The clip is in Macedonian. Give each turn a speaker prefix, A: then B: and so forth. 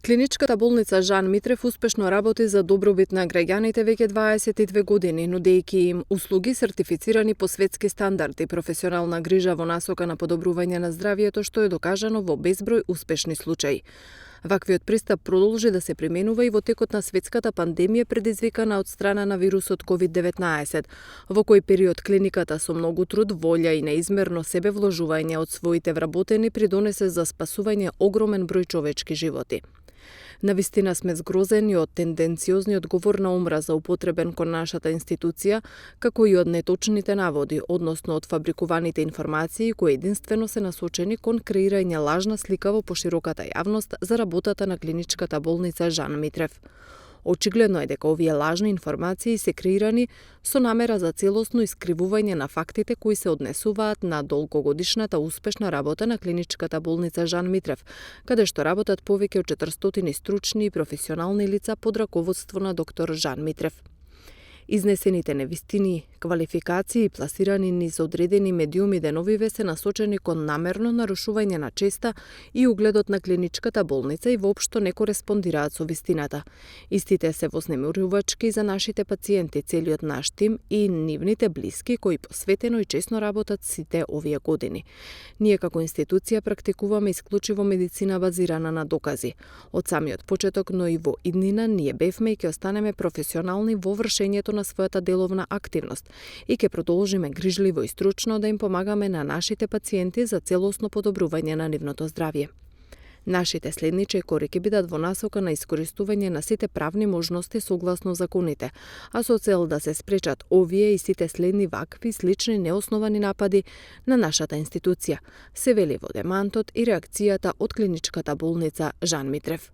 A: Клиничката болница Жан Митрев успешно работи за добробит на граѓаните веќе 22 години, нудејќи им услуги сертифицирани по светски стандарди, професионална грижа во насока на подобрување на здравието, што е докажано во безброј успешни случаи. Ваквиот пристап продолжи да се применува и во текот на светската пандемија предизвикана од страна на вирусот COVID-19, во кој период клиниката со многу труд, волја и неизмерно себевложување од своите вработени придонесе за спасување огромен број човечки животи. Навистина сме згрозени од тенденциозниот говор на омраза употребен кон нашата институција, како и од неточните наводи, односно од фабрикуваните информации кои единствено се насочени кон креирање лажна слика во пошироката јавност за работата на клиничката болница Жан Митрев. Очигледно е дека овие лажни информации се креирани со намера за целосно искривување на фактите кои се однесуваат на долгогодишната успешна работа на клиничката болница Жан Митрев, каде што работат повеќе од 400 стручни и професионални лица под раководство на доктор Жан Митрев. Изнесените невистини, квалификации и пласирани низ одредени медиуми деновиве се насочени кон намерно нарушување на честа и угледот на клиничката болница и воопшто не кореспондираат со вистината. Истите се вознемирувачки за нашите пациенти, целиот наш тим и нивните блиски кои посветено и честно работат сите овие години. Ние како институција практикуваме исклучиво медицина базирана на докази. Од самиот почеток, но и во иднина ние бевме и ќе останеме професионални во вршењето на својата деловна активност и ќе продолжиме грижливо и стручно да им помагаме на нашите пациенти за целосно подобрување на нивното здравје. Нашите следни чекори ќе бидат во насока на искористување на сите правни можности согласно законите, а со цел да се спречат овие и сите следни вакви слични неосновани напади на нашата институција, се вели во демантот и реакцијата од клиничката болница Жан Митрев.